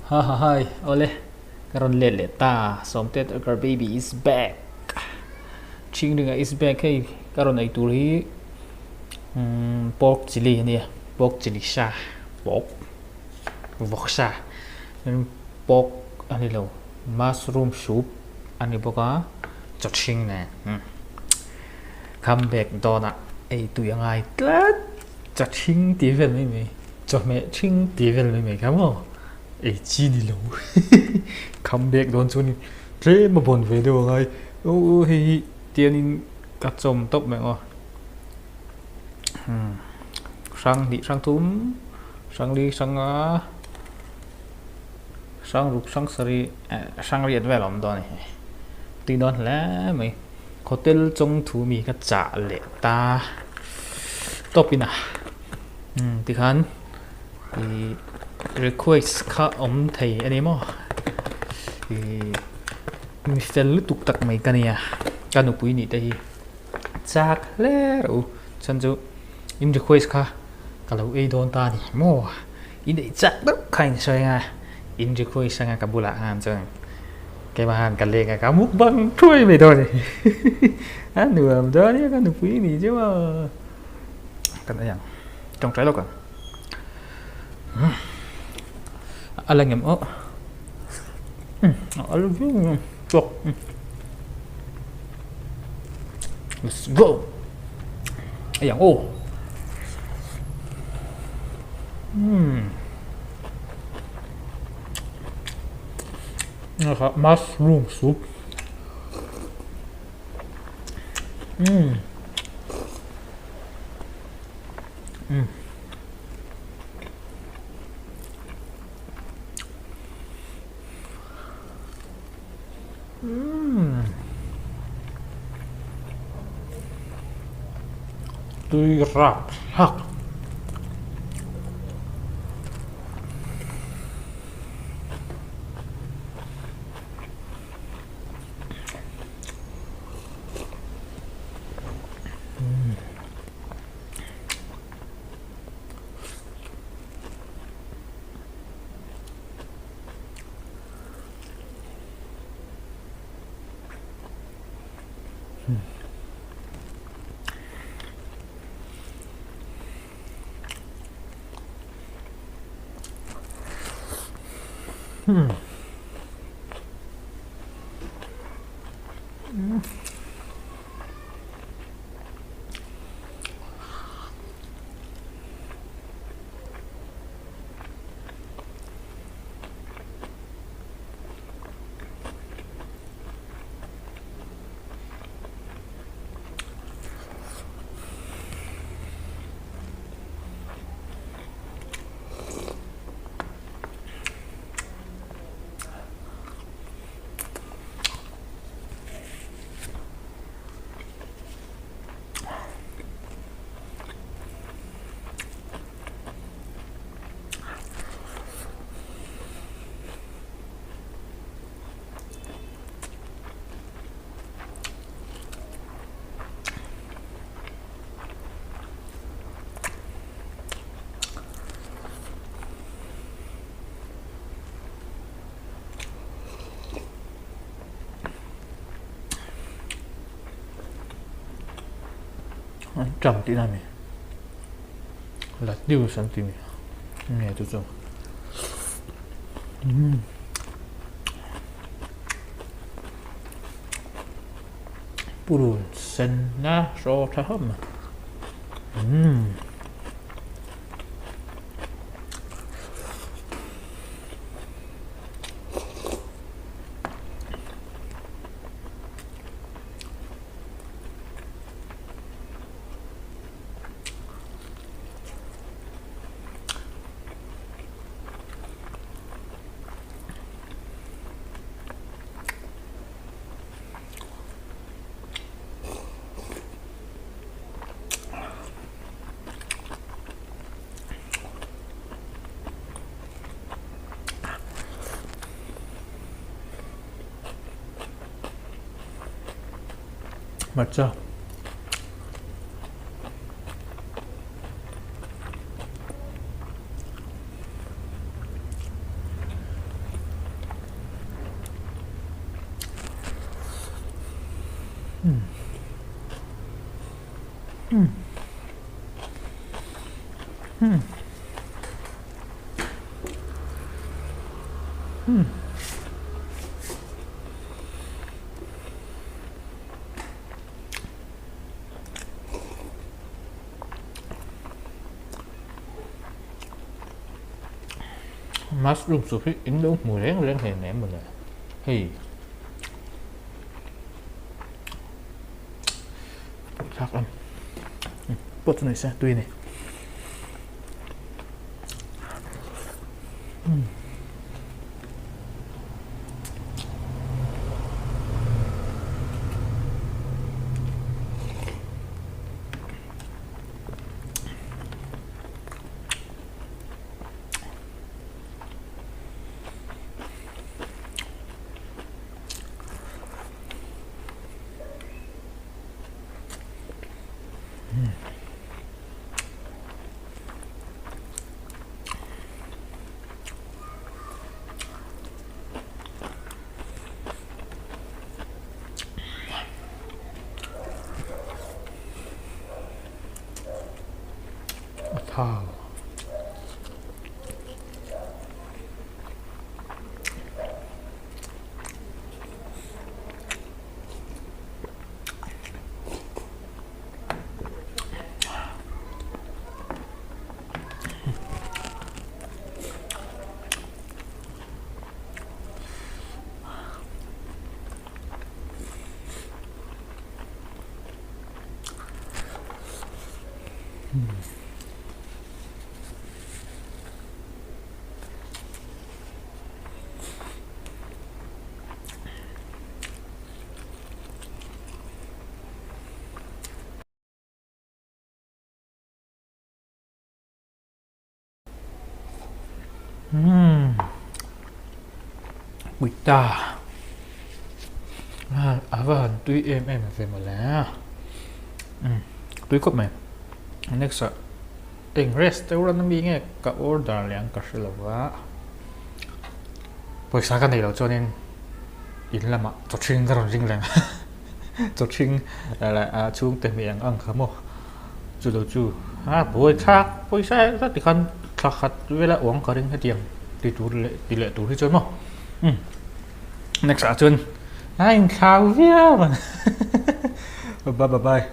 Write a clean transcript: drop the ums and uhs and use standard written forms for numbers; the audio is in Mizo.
Ha ha hai awle ka rawn let leh ta Sawmte Tucker baby is back Chhingringa is back hei ka rawn ei tur hi umm pork chilli a nia pork chilli sa pork vawk sa pork a ni lo mushroom soup a ni bawk a chawchhing nen umm come back dawnah ei tui a ngai tlat chawchhing tih vel mai mai chawhmeh ṭhing tih vel mai mai kha maw ei chi ni lo come back dawn chuan tlem a bawn ve deuh a ngai aw hei hi tianin ka chawm tawp mai ang aw umm hrang hnih hrang thum hrang li hrang nga hrang ruk hrang sarih eh hrang riat vel a awm dawn a ni tui dawn hle mai hotel chawng thu mi ka chah leh ta tawp in a umm tikhan ih request kha awm thei a ni maw ih mi fel lutuk tak mai ka nia ka nupui nih te hi chak hle rawh u chuan chu in request kha ka lo ei dawn ta a ni maw i neih chak deuh kha in sawi anga in request anga ka bulah khan chuan keimah khan ka leng a ka mukbang thuai mai dawn a ni a nuam dawn nia ka nupui nih chu maw kan ei ang tawngtai lawk ang a la ngem aw a la viau mai chawk let's go ei ang aw umm mushroom soup umm umm umm tui rap hlak. Hmm. An ṭam tihna a ni lettuce an ti ni nge chu chu umm purun sen na hraw tha hlawm mai umm. Hmarcha. Hmm. Mushroom soup hi in lo hmu reng reng hle mai mawle hei thlak em pawh chu ni se tui a ni. A thau. Umm Puita a va han tui em em ve mawle umm tui khawp mai next ah eng restaurant ami nge ka order leh ang ka hre lo va pawisa ka nei loh chuanin in lamah chaw ṭhing ka rawn ring reng a chaw ṭhing leh chhungte hmeh ang ang kha maw chu lo chu a buai thlak pawisa zat tikhan thla khat vela uang ka ring hetiang ti tur leh ti leh tur hi chuan maw umm next ah chuan a inthlau viau ang bye bye.